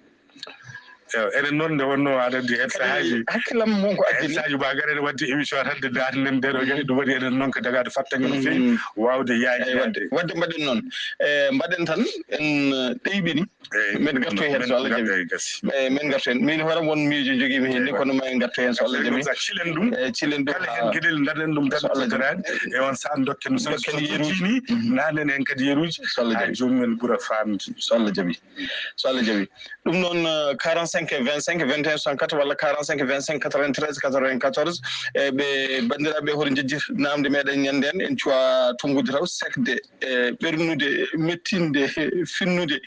Eyo, enen noon nde wonno aɗa anndi heen sahaaji, hakkillam mon ko addini sahaaji ba garen wadde émission tan nde daati nden nden o gari ɗum waɗi enen noon ko dagaade fattange no feewi, mm, waawde yaade. Eyi, wadde, wadde mbaɗen noon. E, mbaɗen tan en, eh, ɗeyɓini. Eyi, men garto heen so Allah jaɓi. Eyi, gasi. Eyi, men garto heen. Min hoore won miijo jogiimi heen ni, eyi, kono ma en garto heen so Allah jaɓi. Sa cilen ɗum. Eyi, cilen ɗum. Kala heen geɗel ndaɗen ɗum tan so Allah jaɓi. E on saan dokken ɗum. Dokken yeruuji. Ni, mhm, nanen heen kadi yeruuji. So Allah jaɓi. Haa joomum en ɓura faamde. So Allah jaɓi. So Allah jaɓi. Ɗum noon, eh, quarante-cinq vingt-cinq vingt et un soixante-quatre walla quarante-cinq vingt-cinq quatre-vingt-treize quatre-vingt-quatorze. E ɓe banndiraaɓe, hoto njejjir namde meɗen ñande en, en cuwa tunngude taw sekde, e ɓernude, mettinde, finnude.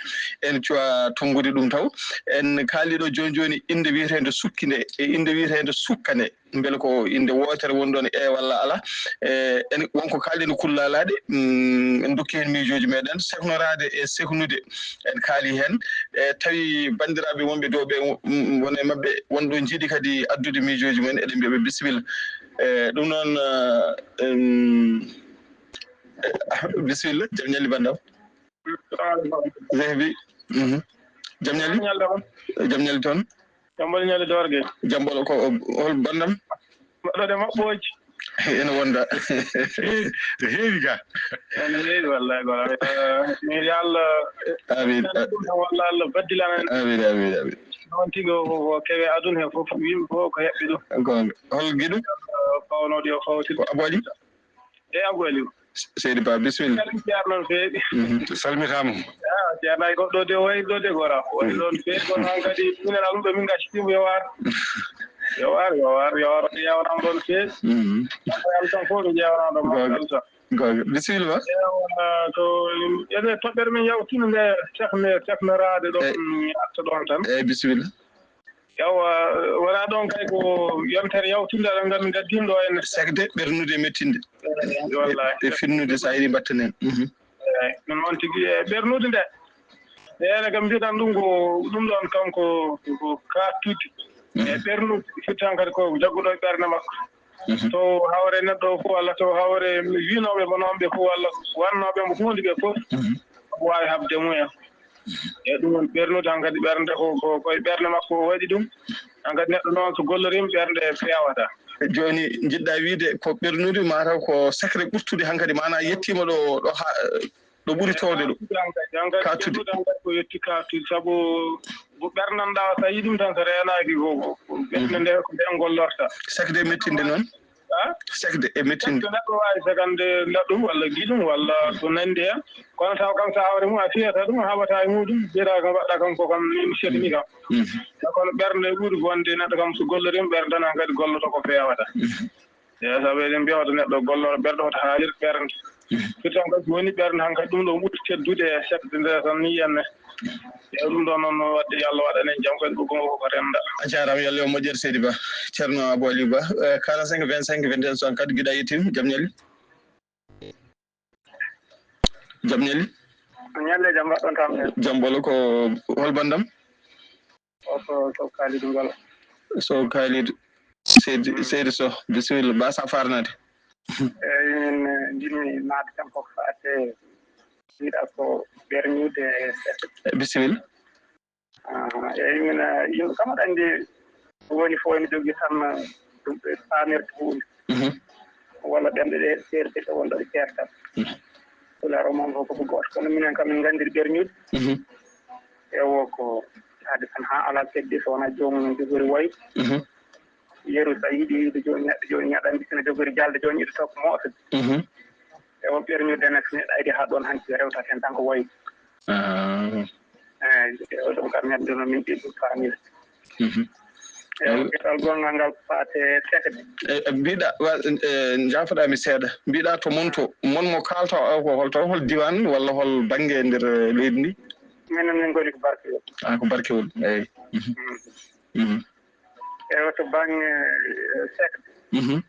En cuwa tunngude ɗum taw. En kaaliɗo jooni jooni innde wiyeteende sukki nde, e innde wiyeteende sukka nde. Mbele ko innde wootere woni ɗoon, e walla alaa? E, en, wonko kaalɗen e kullaalaaɗe, mm, en ndokki heen miijooji meɗen, seknoraade e seknude, en kaali heen. E, tawi banndiraaɓe wonɓe ɗo ɓe, mm, won e maɓɓe, wonɓe ɗo njiɗi kadi addude miijooji mumen, eɗen mbiya ɓe bisimilla. E, ɗum noon, eh, em, eh, bisimilla, jam ñalli banndam. Zehbi. Mhm. Jam ñalli? Jam ñalli on. Jam ñalli toon. Jam mbaɗi ñalli doorge. Jam mbaɗo ko hol banndam? Mbaɗɗo de maɓɓooji. Ene wonda. Heewi, heewi ga. Ene heewi wallahi, gora. Eh, mi wiya Allah, eh, amiin. Ɗum tan walla Allah baddilana en. Amiin, amiin, amiin. Noon tigi o, o, o kewe aduna he fof, yimɓe fof ko heɓɓe ɗum. Goonga. Hol giɗo? Eh, fawnooɗo yo fawtin. Ko Abou Ali? Eyi, Abou Aliou. Seydi Ba, bisimilla. Ceerno no feewi. Mhm. Salmitaama. Ah, Ceerno, ay goɗɗo de, o wayi ɗo de, gora. O wayi ɗo no feewi, kono noon kadi, minen almuɓe, min gaccitiima, yo waar. Yo waar, yo waar, yo waar, yawram ɗo no feewi. Mhm. Yam tan fof, mi ƴeewanaa ɗo, goonga, machallah. Goonga. Bisimilla ma. Ewa, to, ene toɓɓere men yawtude nde, tekne-, teknoraade ɗo, eh, mi arta ɗoon tan. Eyi, bisimilla. Ewa, wonaa ɗoon kay ko yontere yawtunde, aɗa nganndi ngaddin ɗo en. Sekde, ɓernude, mettinde. Eyi, wallahi. E, e finnude, so a yiɗi mbatten heen. Mhm. Eyi, ɗum noon tigi, e ɓernude nde. Ene kam mbiɗan ɗum ko, ɗum ɗoon kam ko, ko kaattude. Mhm. E ɓernude, firti tan kadi ko jagguɗo e ɓernde makko. Mhm. To hawre neɗɗo o fof, walla to hawre wiynooɓe mo noon ɓe fof, walla wannooɓe mo huunde ɓe fof, mhm, omo waawi haɓde mumen. Mhm. E ɗum woni ɓernude hankadi ɓernde ko, ko, ko e ɓernde makko o waɗi ɗum. Hankadi neɗɗo noon so golloriima, ɓernde feewata. Jooni njiɗɗa wiyde ko ɓernude, mataw ko secret ɓurtude hankadi, maanaa yettiima ɗo, ɗo ha, ɗo ɓuri toowde ɗo. Hankadi, hankadi, kaattude. Ɓernude hankadi ko yetti kaattude, sabu ko ɓernanɗaa, so a yii ɗum tan, so reenaaki ko, ko, ko ɓernde nde, ko nden gollorta. Sekde e mettinde noon? Ha? Sekde e mettinde. Sekde neɗɗo waawi sekande laɗɗum walla giɗum walla ko nanndi heen. Kono taw kam so hawre mum a fiyata ɗum, a haɓata e muɗum, mbiyata kam mbaɗɗa kam ko kam min sekni kam. Mhm. Kono ɓernde ɓuri bonde neɗɗo kam so golloriima ɓernde tan hankadi golloto ko feewata. Mhm. Eeyi, sabu eɗen mbiya wata neɗɗo golloro ɓernde, wata haalir ɓernde. Mhm. Firti tan kadi so woni ɓernde hankadi ɗum ɗo ɓuri teddude e sekde nde tan ni henne. Eeyi, ɗum ɗo noon, noon waɗde yo Allah waɗan en jam kadi ɓoggol ngol ko rennda. A jaaraama, yo Allah yo moƴƴere seydi Ba. Ceerno Abou Aliou Ba, eh, quarante-cinq vingt-cinq vingt et un soixante-quatre, giɗo a yettiima, jam ñalli. Jam ñalli. Ñalli jam, mbaɗɗon tampere. Jam ɓolo, ko hol banndam? O ko Sow Kalidou Ngolo. Sow Kalidou. Seydi, mm, Seydi Sow, bisimilla, mbasa farnade. Eeyi, min, eh, njiɗmi naatde tan ko faate, mbiɗa ko ɓernude e sekde. Eh, bisimilla. Ah, eeyi, min, eh, yimɓe kam aɗa anndi, ko woni fof ene jogii tan, eh, ɗum ɓe paamirta huunde. Mhm. Walla ɗemɗe ɗe seerti ɗe wonɗo ɗe ceertat. Mhm. Pulaar o moom fof ko gooto. Kono minen kam min nganndiri ɓernude. Mhm. Ewo ko yaade tan haa alaa keddi so wonaa joomum no jogori wayu. Mhm. Yeru so a yiɗi yiide jooni neɗɗo jooni, aɗa anndi so no jogori jalde jooni iɗo tokko moofde. Mhm. Ewo ɓernude ne so neɗɗo ari haa ɗoon hanti rewtat heen tan ko wayu. Ah. Eeyi, ɗum kam neɗɗo no min ɗiɗum faamii. Mhm. Eeyi, geɗal gonngal ngal faate sekde. E, e, mbiɗa, wa-, e, njaafoɗaa mi seeɗa. Mbiɗa to mon to, mon mo kaalta o, ko hol to, hol diiwaan walla hol bannge e nder, e, leydi ndi? Minen min ngoni ko Barkewol. Ah, ko Barkewol, eeyi. Mhm. Mm. Mhm. Eeyi, to bannge, e, sekde. Mhm.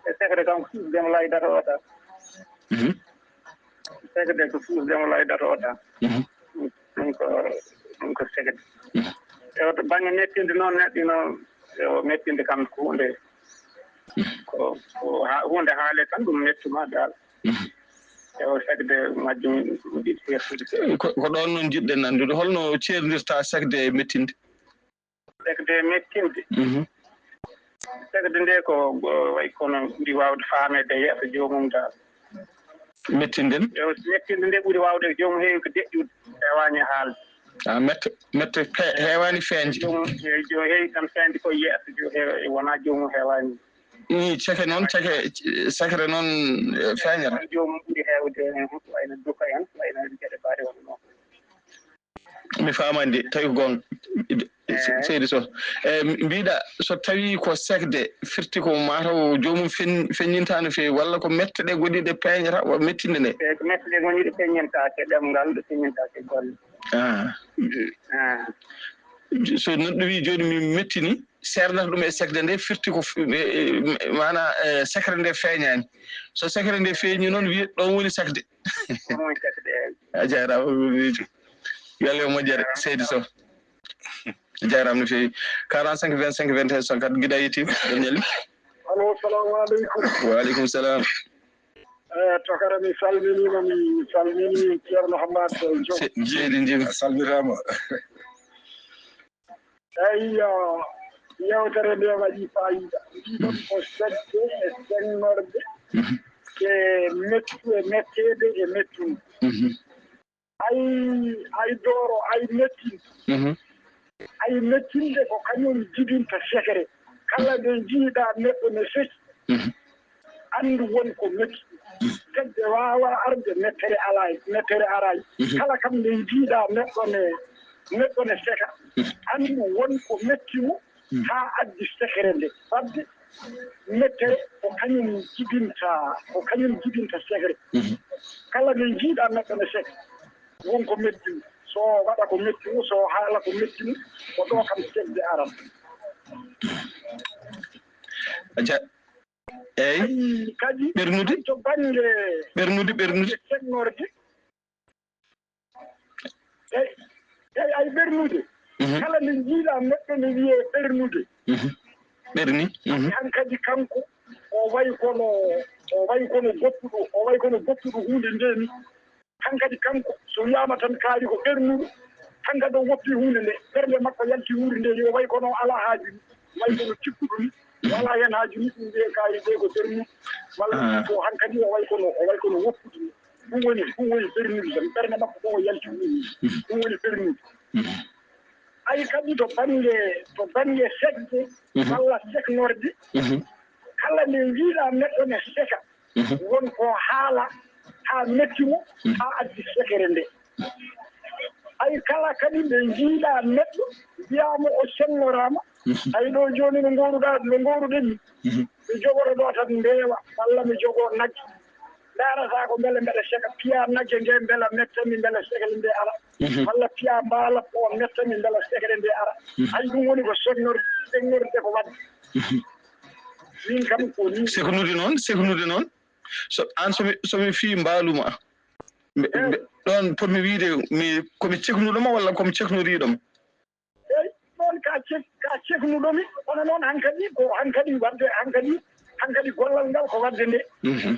E sekde kam, ndema laydata o tan. Mhm. Sekde ko suusde mo laydata o tan. Mhm. Ɗum ko, ɗum ko sekde. Mhm. E o to bannge mettinde noon, neɗɗo ino, e o mettinde kam ko huunde, mhm, ko, ko ha-, huunde haale tan, ɗum mettuma dal. Mhm. E o sekde majjum, ɗum ɗiɗi seertude. Ko, ko ɗoon noon njiɗɗen anndude, holno ceerndirta sekde e mettinde? Sekde mettinde. Mhm. Sekde nde ko, ko wayi kono ɓuri waawde faameede yeeso joomum dal. Mettinden? Ewa, mettinde nde ɓuri waawde joomum heewi ko deƴƴude, heewaani haalde. Ah, mette, mette pe-, heewaani feeñde. Joomum, e jo-, heewi tan feeñde ko yeeso, jo-, he-, wonaa joomum heewaani. Ni ceke noon, ceke, sekre noon, eh, feeñata. Joomum ɓuri heewde, eh, wayno duka en, wayno geɗe mbaɗe wonno. Mi faamaani de, tawi ko goonga. Eey. Seydi Sow. E, mbiɗa, so tawii ko sekde, firti ko mataw joomum fen-, feññinta no feewi, walla ko mette ɗe ngoni ɗe peeñata, wa-, mettinde nde? Eey, ko mette ɗe ngoni ɗe peeñintaake ɗemngal, ɗe peeñintaake golle. Ah. Ah. So neɗɗo wii jooni mi mettini, seernata ɗum e sekde nde, firti ko f-, e, e, maanaa, e, sekre nde feeñaani. So sekre nde feeñi noon, wiye ɗoon woni sekde. Ɗoon woni sekde, eey. A jaaraama, miijo. Yo Allah yo moƴƴere, seydi Sow. A jaaraama no feewi. Quarante-cinq, vingt-cinq, vingt et un, soixante-quatre, giɗo yetti, ɗo ñalli. Allo, salamu aleykum. Wa aleykum salam. Eh, Tokara, mi salminiima, mi salmini Ceerno Hammat Diop. Se-, seydi Jim. A salmitaama. Eyyo, yewtere nde waɗi faayiida. Mbiɗon ko sekde e seŋŋorde, mhm, e mettu-, e metteede e mettunde. Mhm. Ay, ay dooro, ay mettinde. Mhm. Ay mettinde ko kañum jibinta sekre. Kala nde njiiɗaa neɗɗo ne fecci, mhm, anndu won ko metti. Sekde waawaa arde, mettere alaa, mettere araay. Mhm. Kala kam nde njiiɗaa neɗɗo ne, neɗɗo ne seka, mhm, anndu won ko metti mo, mhm, haa addi sekre nde. Fadde mettere ko kañum jibinta, ko kañum jibinta sekre. Mhm. Kala nde njiiɗaa neɗɗo ne seka, won ko metti mo. So waɗa ko metti mo, so haala ko metti mo, ko ɗo kam sekde arata. A ja-, Eey. Kadi, kadi ɓernude? To bannge, ɓernude, ɓernude. Seŋŋorde. Eey, eey, ay ɓernude. Mhm. Kala nde njiiɗaa neɗɗo ne wiyee ɓernude. Mhm. Ɓerni. Mhm. Hankadi kanko, o wayi kono, o wayi kono goppuɗo, o wayi kono goppuɗo huunde nde ni. Hankadi kanko, so wiyaama tan kaari ko ɓernuɗo, hankadi o woppi huunde nde, ɓernde makko yalti huunde nde, o wayi kono o alaa haaju ni, wayi kono cikkuɗo ni, o alaa heen haaju ni, ɗum wiye kaari ɓe ko ɓernuɗo, walla ko hankadi o wayi kono, o wayi kono woppude ni. Ɗum woni, ɗum woni ɓernude tan, ɓernde makko ko o yalti huunde ni, ɗum woni ɓernude. Ay kadi to bannge, to bannge sekde, mhm, walla seknorde, mhm, kala nde njiiɗaa neɗɗo ne seka, mhm, won ko haala haa metti mo, mhm, haa addi sekere nde. Ay kala kadi nde njiiɗaa neɗɗo, wiyaama o seŋŋoraama, mhm, ay ɗo jooni no ngooruɗaa, no ngooruɗen ni. Mhm. Mi jogoto ɗo tan mbeewa, walla mi jogoo nagge. Ndaarata ko mbele mbeɗa seka, piya nagge nge mbela mettami, mbela sekere nde ara. Mhm. Walla piya mbaala o mettami, mbela sekere nde ara. Mhm. Hay ɗum woni ko sennorde, sennorde ko waɗde. Mhm. Min kam ko ni. Seknude noon, seknude noon. So, aan so mi, so mi fii mbaalu ma, mbe-, mbe-, ɗoon potmi wiyde mi, ko mi ceknuɗo ma walla ko mi ceknoriiɗo ma? Eey, ɗoon ka cek-, ka ceknuɗo mi, kono noon hankadi ko hankadi waɗde, hankadi, hankadi gollal ngal ko waɗde nde. Mhm.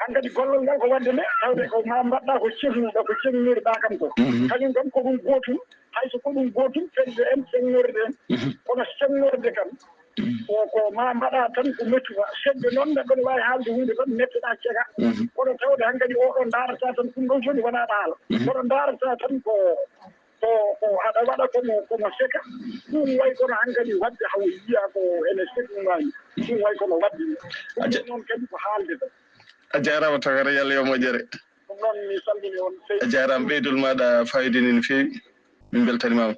Hankadi gollal ngal ko waɗde nde, tawde ko ma mbaɗɗa ko ceknuɗo, ko ceknirɗa kam ko. Mhm. Kañum kam ko ɗum gootum, hay so ko ɗum gootum, fedde en, seŋŋorde en. Mhm. Kono seŋŋorde kam, mhm, ko, ko ma mbaɗa tan ko mettuɗa. Sekde noon neɗɗo ne waawi haalde huunde tan, metteɗa ceka. Mhm. Kono tawde hankadi oɗo ndaarata tan, ɗum ɗo jooni wonaa ɗo haala. Mhm. Kono ndaarata tan ko ko, ko aɗa waɗa komo, komo seka. Ɗum way kono hankadi waɗde hawo yiya ko ene seknuma ni. Ɗum way kono waɗde ni. Ɗum a ja-, noon kadi ko haalde tan. A jaaraama tagata, Yalla yo moƴƴere. Ɗum noon mi salmini on seydi. A jaaraama, ɓeydol maaɗa fayida ni no feewi. Min mbeltanimaama.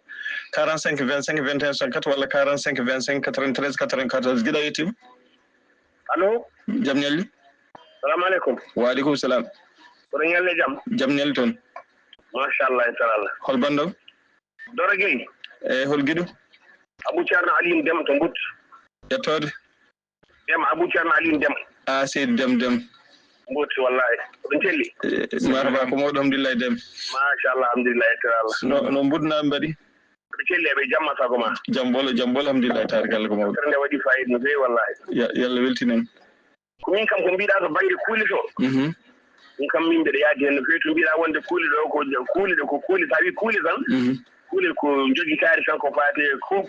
Quarante-cinq vingt-cinq vingt et un soixante-quatre walla quarante-cinq vingt-cinq quatre-vingt-treize quatre-vingt-quatorze. Giɗo yettiima. Allo? Jam ñalli. Salamu aleykum. Wa aleykum salam. Kono ñalle jam? Jam ñalli toon. Machallah, inchallah. Hol banndam? Doro Gueye. E hol giɗo? Abou Thierno Alioune Deme to Mbout. Yettoode? Deme, Abou Thierno Alioune Deme. A, seydi Deme, Deme. Mbooti wallahi. Ɗum celli. Maraba ko mawɗo, alhamdulillahi dem. Machallah, alhamdulillahi taala. No no mbudnaaɓe mbaɗi? Ɓe celli, ɓe jamma sago ma. Jam ɓolo, jam ɓolo, alhamdulillahi taala, galle ko mawɗo. Nde waɗi fayida no feewi wallahi. Yalla weltinen. Ko min kam ko mbiɗa to banggue kuuli to. Min kam min mbiɗa yaadi hen no feewi, to mbiɗa wonde kuuli ɗo ko kuuli ɗo ko kuuli, sa wi kuuli tan. Kuuli ko jogitaari tan ko faati e ko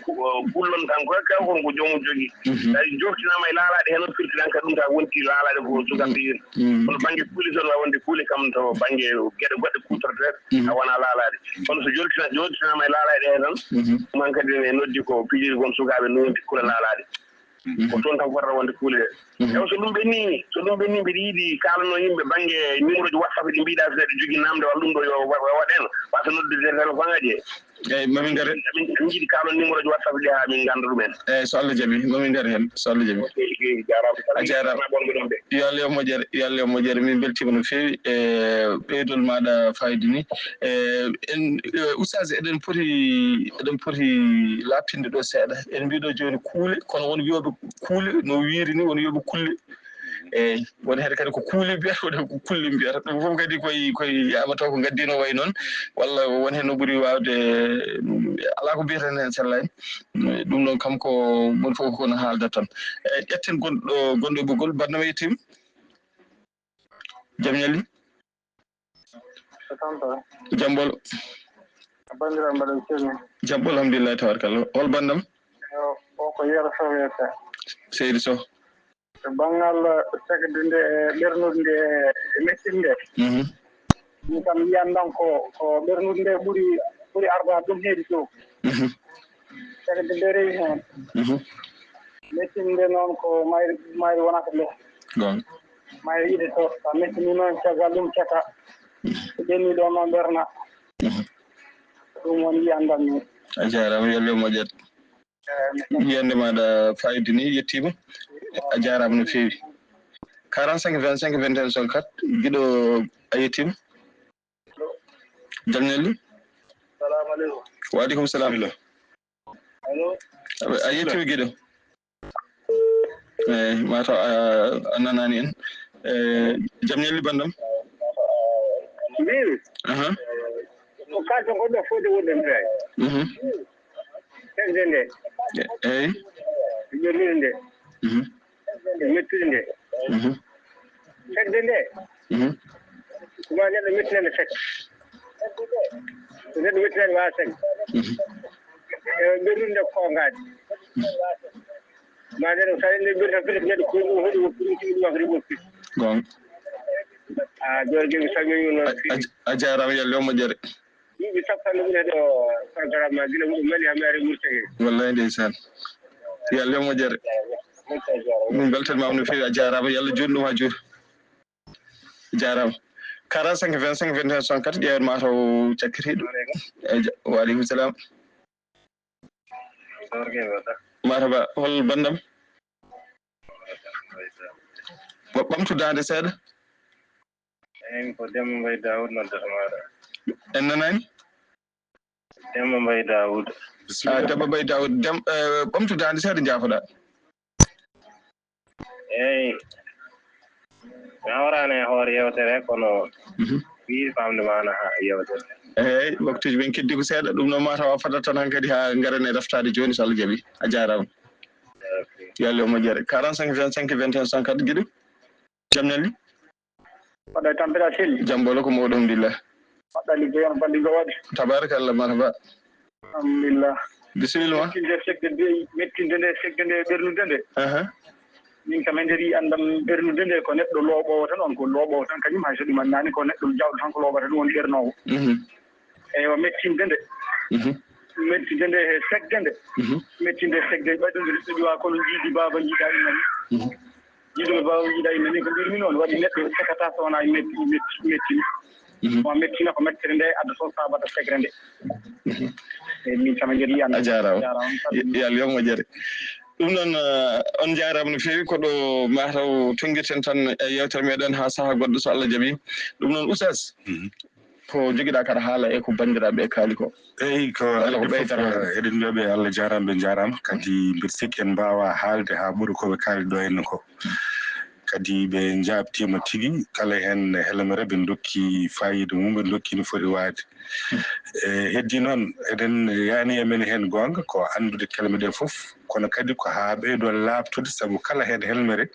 kullon tan ko kawkon ko joomum jogi. Tawi joftinama e laalaɗe heen on firti tan ka ɗum ta wonti laalaɗe ko sukaɓe yen. Kono banggue kuuli toon wawa wonde kuuli kam to banggue geɗe goɗɗe kutorteɗe a wona laalaɗe. Kono so joltina joltinama e laalaɗe heen tan man kadi ne noddi ko piɗiri kon sukaɓe no wondi kuula laalaɗe. Ko toon tan fotata wonde kuule ɗe. Ewa so ɗum ɓenni so ɗum ɓenni mbiɗa yiɗi kaalano yimɓe banggue numéro ji whatsapp ɗi mbiɗa so neɗɗo jogui namde walla ɗum ɗo yo waɗen wasa noddude téléphone ngaji e eyyi mamin gar hen. Min jiiɗi kaalon numéro ji whatsapp ɗi ha min ganda ɗumen. Eyyi so Allah jaaɓi mamin gar hen so Allah jaaɓi. A jarama. Bonɓe ɗon ɓe. Yo Allah yo moƴƴere yo Allah yo moƴƴere min beltima no feewi e ɓeydol maɗa fayida ni. E en oustaz eɗen poti eɗen poti labtinde ɗo seeɗa en mbiɗo joni kuule kono won wiyoɓe kuule no wiiri ni won wiyoɓe kulle. Eyyi won heen kadi ko kuuli mbiyata won heen ko kulle mbiyata ɗum fof kadi koye koye yiyama taw ko ngaddino wayi noon walla won heen no ɓuuri wawde. Ala ko mbiyeten heen sellani ɗum ɗon kam ko moni fof kono haalda tan. Eyyi ƴetten gonɗo gonɗo e ɓoggol mbaɗnama yettima. Jam ñalli. Jam ɓolo. Jam ɓolo alhamdulillahi tabarkalla hol bandam? O ko Yero Sow wiyete. Seydi Sow. E banngal caggal nde e ɓernude nde e mettinde nde. Min kam yiyan ɗon ko ko ɓernude nde ɓuri ɓuri ardaade ɗum heedi dow. Caggal nde rewi heen. Mettinde noon ko mayri mayri wonata nde. Mayri yiɗi to so a mettini noon caggal ɗum caka. Ko ɓenni ɗon noon ɓerna. Ɗum woni yiyan ɗam min. A jarama yo Allah moƴƴat. Yiyannde maɗa fayida ni yettima. A jarama no feewi. Quarante cinq vingt cinq vingt et un soixante quatre giɗo a yettima. Jam ñalli. Salamu aleykum. Wa aleykum salam. Allo. A yettima giɗo. Eyyi mataw a nanani en. Jam ñalli bandam. Mbimi. Ko kalton ko ɗo fodde wonde mbiyayi. Fedde nde. Eyyi. Ɓernude nde. Mettude nde. Fedde nde. Koma neɗɗo mettinande fedde. So neɗɗo mettinani wawa fedde. Ewa ɓernude nde ko ngaadi. Ma neɗɗo so neɗɗo ɓerni tan fedde ko neɗɗo ko ɗum hoɗi woppi ɗum tigi ɗum ko ɗum woppi. Gon. A joni joni salmini no. A jarama yo Allah moƴƴere. Duuɓi sappo hannde ɓuri heɗo programme ma gila wuuro mali ha mi ari Mauritanie. Wallahi ndeysaan. Yo Allah moƴƴere. Min beltanima no feewi a jarama yo Allah juutnu ma juur. Jarama. Quarante cinq vingt cinq vingt et un soixante quatre ƴeewen mataw cakkitiɗo. Wa aleykum salam. Marhaba hol bandam? Ɓamtu dande seeɗa. Eyi ko Demba Mbaye Daoud noddata maɗa. En nanani? Demba Mbaye Daoud. Ah, Demba Mbaye Daoud. Dem, eh, ɓamtu dande seeɗa jaafoɗa. Eyi. Mi hawrani e hoore yewtere kono mi famde mana ha yewtere. Eyyi waktuji men keddi ko seeɗa ɗum noon mataw a fadat tan hankadi ha garen e raftade joni so Allah jaaɓi a jarama. Yo Allah yo moƴƴere quarante cinq vingt cinq vingt et un soixante quatre giɗo. Jam ñalli. Mbaɗɗa e tampere a selli. Jam ɓolo ko mawɗo alhamdulillah. Mbaɗɗa liggey on balligo waɗi. Tabarakallah marhaba. Alhamdulillah. Bisimilla ma. Mettinde fedde nde mettinde nde fedde nde ɓernude nde. Min kam e nder yiyannde am ɓernude nde ko neɗɗo looɓoowo tan on ko looɓoowo tan kañum hay so ɗum anndaani ko neɗɗo jawɗo tan ko looɓata ɗum woni ɓernoowo. Eywa mettinde nde. Mettinde nde he fedde nde. Mettinde fedde ɓay ɗum ɗo ɗiwa kono jiidi baaba jiida inna ni. Jiiduɓe baaba jiida inna ni ko mbirmi noon waɗi neɗɗo fekkata so wona metti metti mettini. Ma mettina ko mettere nde adda toon sabata fegre nde. E min kam e nder yiyannde. A jarama. Yo Allah yo moƴƴere. Ɗum noon on jarama no feewi ko ɗo mataw tonguirten tan e yewtere meɗen ha saaha goɗɗo so Allah jaaɓi. Ɗum noon oustaz ko joguiɗa kaɗa haala e ko bandiraɓe e kaali ko? Eyyi ko alade fof eɗen mbiyaɓe Allah jarama ɓe jarama kadi mbiɗa sikki en mbawa haalde ha ɓuura koɓe kaali ɗo henna ko. Kadi ɓe njaabtiima tigi, kala heen helmere ɓe ndokki faayiida mum, ɓe ndokki no foti waade. E, heddii noon, eɗen yaani e men heen goonga ko anndude kelme ɗe fof, kono kadi ko haa ɓeydo laaɓtude, sabu kala heen helmere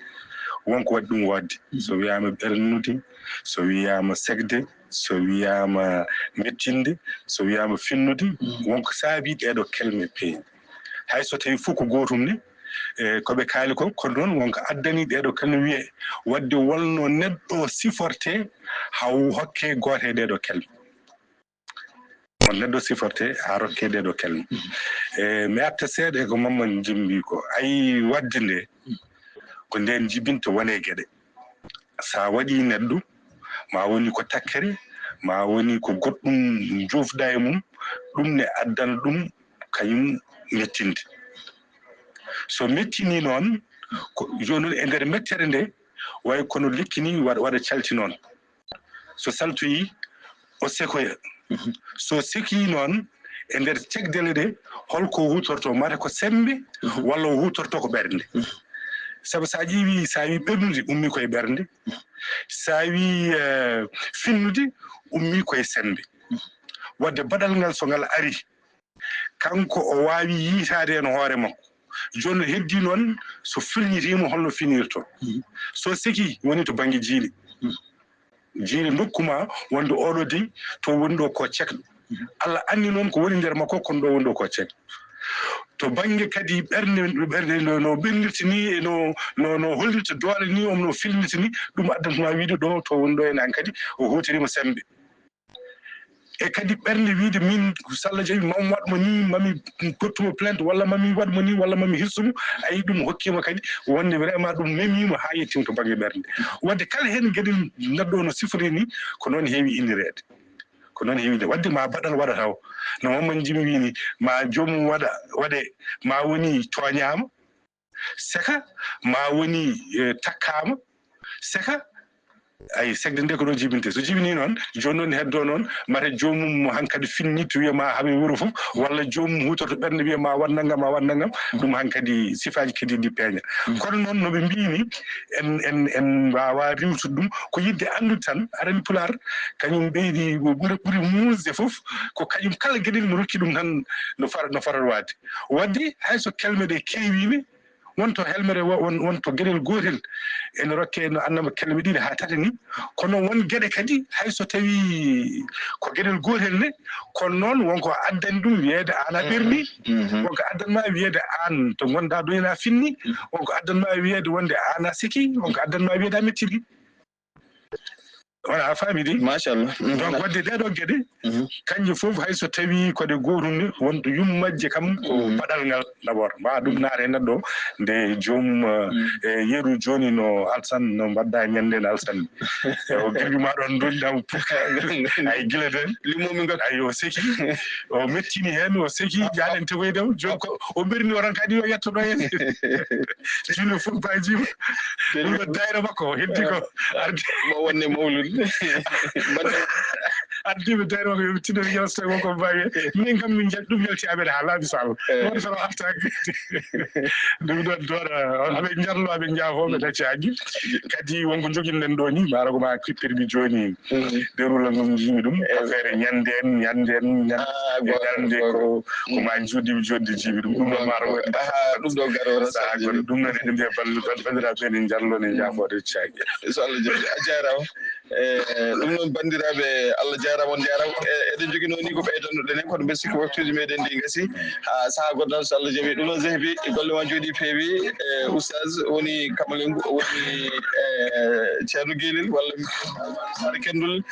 won ko waɗi ɗum waɗde. So wiyaama ɓernude, so wiyaama segde, so wiyaama mettinde, so wiyaama finnude, won ko saabii ɗeeɗo kelme peeñi. Hay so tawii fof ko gootum ne, e, ko ɓe kaali ko, kono noon won ko addani ɗeeɗo kelme wiyee, waɗde won no neɗɗo sifortee haa hokkee gooto e ɗeeɗo kelme. Won neɗɗo sifortee haa rokkee ɗeeɗo kelme. E, mi arta seeɗa e ko Mamman Jimbi ko. Ayi, waɗde nde, ko ndeen jibinta wonee geɗe. So a waɗii neɗɗo, ma woni ko takkere, ma woni ko goɗɗum njoofɗa e mum, ɗum ne addana ɗum kañum mettinde. So mettinii noon, ko jooni noon e nder mettere nde, way kono lekki nii waɗa, waɗa calti noon. So saltoyii, o sekoya. So sekii noon, e nder cekdele ɗe, holko huutorto? Mata ko semmbe, walla o huutorto ko ɓernde? Sabu so a ƴeewii, so a wii ɓernude, ummii koye ɓernde. So a wii, eh, finnude, ummii koye semmbe. Waɗde baɗal ngal, so ngal arii, kanko o waawi yiytaade heen hoore makko. Jooni heddii noon, so filñitiima, holno finirtoo? So sekii, woni to bannge jiiɗe. Jiiɗe ndokku ma wonde oɗo dey, to woni ɗo ko cekɗo. Allah anndi noon ko woni nder makko, kono ɗo woni ɗo ko cekɗo. To bannge kadi ɓernde, ɓernde no, no ɓernirta ni, e no, no, no hollirta doole ni, omo no filnirta ni, ɗum addanta ma wiide ɗo, to woni ɗo ene hankadi o huutoriima semmbe. E kadi ɓernde wiide min, so Allah jaɓi, mami waɗ mo ni, mami tottu mo plainte, walla mami waɗ mo ni, walla mami hirsu mo, ayi, ɗum hokkiima kadi wonde vraiment ɗum memiima haa yettiima to bannge ɓernde. Waɗde kala heen geɗel neɗɗo no sifori ni, ko noon heewi innireede. Ko noon heewi de. Waɗde ma baɗal waɗa taw. No Mamman Jimbi wii ni, ma joomum waɗa, waɗe, ma woni tooñaama, seka, ma woni, eh, takkaama, seka. Ayi, sekde nde ko ɗo jibinte. So jibinii noon, jooni noon heddo noon, mata joomum hankadi finni to wiya ma haɓe wuro fof, walla joomum huutorto ɓernde wiya ma waɗ nanngam, ma waɗ nanngam, ɗum hankadi sifaaji kadi ɗi peeña. Kono noon no ɓe mbii ni, en, en, en mbaawa riiwtude ɗum, ko yiɗde anndude tan, aɗa anndi Pulaar, kañum ɓeydi ko ɓuri, ɓuri muusde fof, ko kañum kala geɗel no rokki ɗum tan no fara, no fara waade. Waɗde hay so kelme ɗe keewiino, won to helmere wo-, won, won to geɗel gootel ene rokke no annama kelme ɗiɗi haa tati ni. Kono won geɗe kadi, hay so tawii ko geɗel gootel ne, kono noon won ko addani ɗum wiyeede aan a ɓerni, won ko addani ma wiyeede aan to ngonɗaa ɗo ina finni, won ko addani ma wiyeede wonde aan a seki, won ko addani ma wiyeede a mettini. Wala, a faami de? Machallah. Donc, waɗde ɗee ɗoo geɗe, kanje fof, hay so tawii ko ɗe gootum ne, won ɗo yummajje kam ko baɗal ngal d'abord. Ma ɗum naata e neɗɗo, nde joomum, eh, yeru jooni no Alsan, no mbaɗɗa ñande no Alsan. E o girbi ma ɗoon, ndonɗa mo pukka. Ay, gila den. Limomi ngal. Ay, o seki. O mettini heen, o seki, jaaɗen tegoyde mo. Jooni ko o ɓerni o tan kadi o yetto ɗo heen. Juulo fof baaji ma. Ɗum ɗo daayira makko, heddi ko. Ardi. Mo wonne mawlud. Bande. Ardi ɓe daayira makko, yoɓe tinno, yoɓe tinno, ko mbawi. Min kam min jal-, ɗum yalti amen haa laabi sal. Eh. Won salo artaaki. Ɗum ɗon doora, aɓe njarlo, aɓe njaafo, ɓe daccaaki. Kadi wonko joginɗen ɗo ni, maaro ko ma kippirmi jooni. Ɗerwol ngol njiimi ɗum, affaire ñande en, ñande en, ñande. Ah, e darnde ko, ko ma juuɗi, mi juuɗi, jiimi ɗum. Ɗum ɗo maaro woni. Ah, ɗum ɗo garo wona saha goɗɗo. Ɗum noon eɗen mbiya bal-, bal-, banndiraaɓe, eɗen njarlo, eɗen njaafo, eɗen caagi. So Allah jaɓi, a jaaraama. E, ɗum noon, banndiraaɓe, Allah jaaraama, on njaaraama. E, eɗen njogino ni ko ɓeydannoɗen heen, kono mbeɗa sikki waktuuji meɗen ɗi ngasi. Haa saha goɗɗo, so Allah jaɓi. Ɗum noon, Zehbi, golle ma njooɗi peewi. E, Oustaz woni Kamalengu, woni, e, Ceerno Gelel, walla Saare Kendol.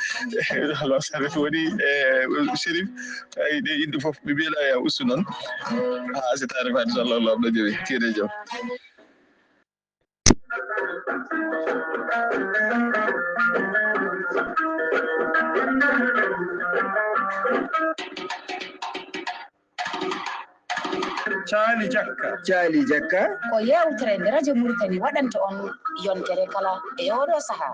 Walla Saare woni, e, Chérif. Ay, ɗe inɗe fof, ɓe mbiyeɗa ya ustu noon. Haa si taare faati, so Allah, Allah ɗo jaɓi. Kiire jam. Caali Jakka. Caali Jakka. Ko yeewtere nde Radio Mauritanie waɗanta on yontere kala e oɗo saha.